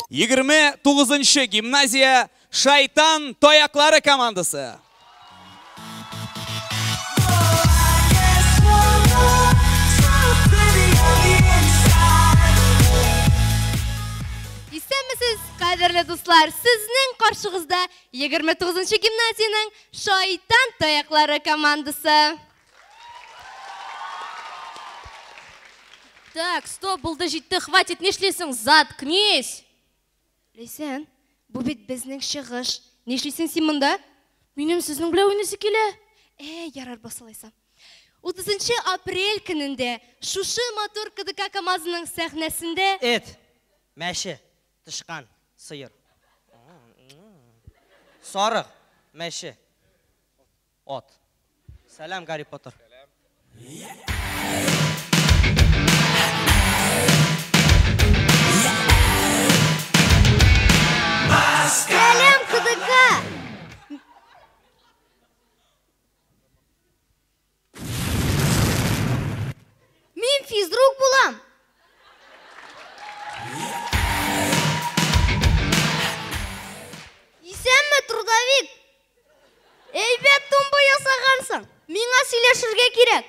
29 гимназия Шайтан таяклары командасы. Исәнмесез, кадерле дуслар! Сезнең каршыгызда 29 гимназиянең Шайтан таяклары командасы. Так, стоп, булды, җитте, хватит, нишлисең? Заткнись! Ләйсән, бу бит безнең чыгыш. Нишлисең син монда? Минем сезнең белән уйныйсы килә. Ярар, басылайсам. 30 апрель көнендә шушы матур КДК КАМАЗының сәхнәсендә Эт, мәче, тычкан, сыер. Сарык, мәче, ат. Сәлам, Гарри Поттер. Сәлам, КДК! Мин физрук булам. Исәнме, трудовик? Әйбәт тумба ясагансың. Миңа сөйләшергә кирәк.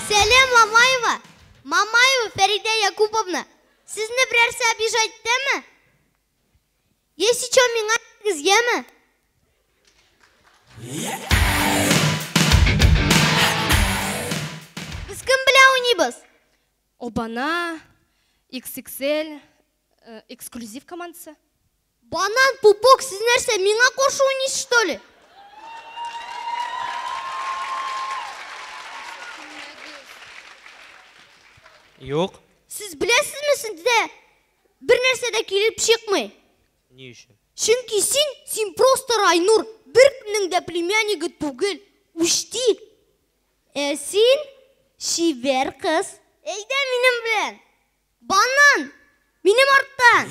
Сәлам, Мамаева. Мамаева Фәридә Якуповна. Сезне берәрсе обижать итәме? Если чё, миңа әйтегез, Без кем белән уйныйбыз? Обана, XXL, эксклюзив командасы. Банан, пупок, сез нәрсә, миңа каршы уйныйсыз, что ли? Юк. Сез беләсезме, сездә бер нәрсә дә килеп чыкмый? Ни өчен? Чөнки син просто Райнур, беркемнең дә племяннигы түгел. Учти. Ә син чибәр кыз. Әйдә минем белән. Банан, минем арттан.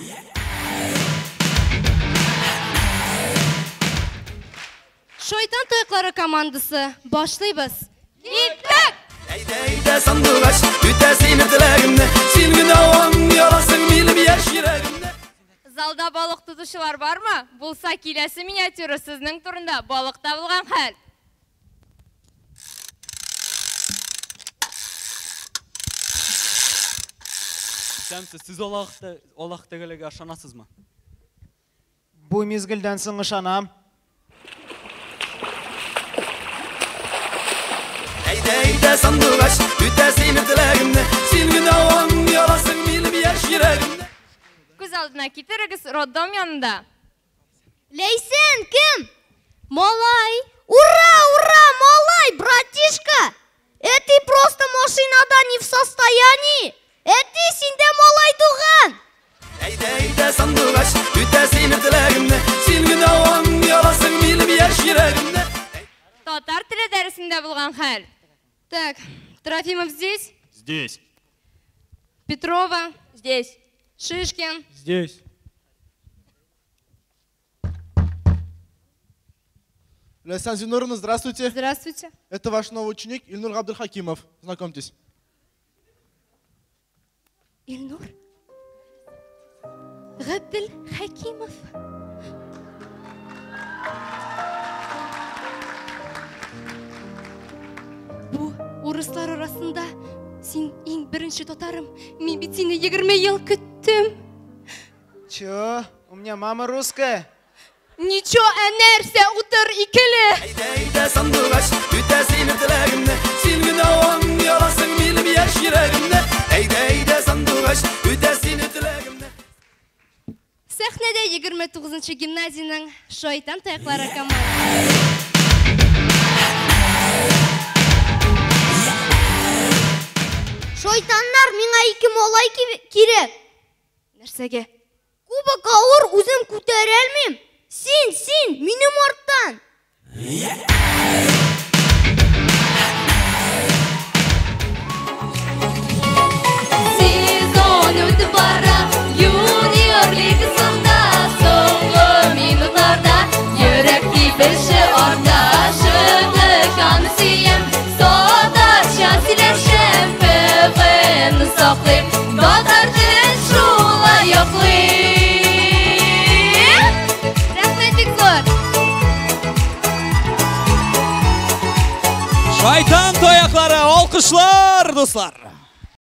Шайтан таяклары командасы. Башлыйбыз. Киттек! Әйдә, әйдә, сандугач, үтә синең теләгемне. Син генә аңлый аласың минем яшь йөрәгемне. Залда балык тотучылар бармы? Булса, киләсе миниатюра сезнең турында балыкта булган хәл. Исәнмесез, сез Аллаһ Тәгаләгә ышанасызмы? Бу мизгелдән соң ышанам. Әйдә, әйдә, сандугач, үтә синең теләгемне. Син генә аңлый аласың минем яшь йөрәгемне. Күз алдына китерегез, роддом янында. Ләйсән, кем? Малай! Ура, ура, малай, братишка! Әти просто машинада не в состоянии. Әти, синдә малай туган. Әйдә, әйдә, сандугач, үтә синең теләгемне. Син генә аңлый аласың минем яшь йөрәгемне. Татар теле дәресендә булган хәл. Так, Трофимов здесь? Здесь. Петрова? Здесь. Шишкин? Здесь. Ләйсән Зинуровна, здравствуйте. Здравствуйте. Это ваш новый ученик Ильнур Габдульхакимов. Знакомьтесь. Ильнур Габдульхакимов. Бу урыслар арасында син иң беренче татарым. Мин бит сине 20 ел көттем. Чё? У меня мама русская. Ничего, ә нәрсә, утыр икеле. Әйдә, әйдә, сандугач, үтә синең теләгемне. Син генә аңлый аласың минем яшь йөрәгемне. Әйдә, әйдә, сандугач, үтә синең теләгемне. Сәхнәдә 29 гимназиянең Шайтан таяклары командасы. Шайтаннар, миңа ике малай кирәк. Нәрсәгә? Кубок авыр, үзем күтәрә алмыйм. Син, син, минем арттан. Сезон үтеп бара, юниор лигасында соңгы минутларда йөрәк тибеше арта. Шыгыканы сөям, татарча сөйләшәм, КВН саклыйк, татар телен шулай яклыйк. Рәхмәт бик зур. Шайтан таяклары, алкышлар, дуслар.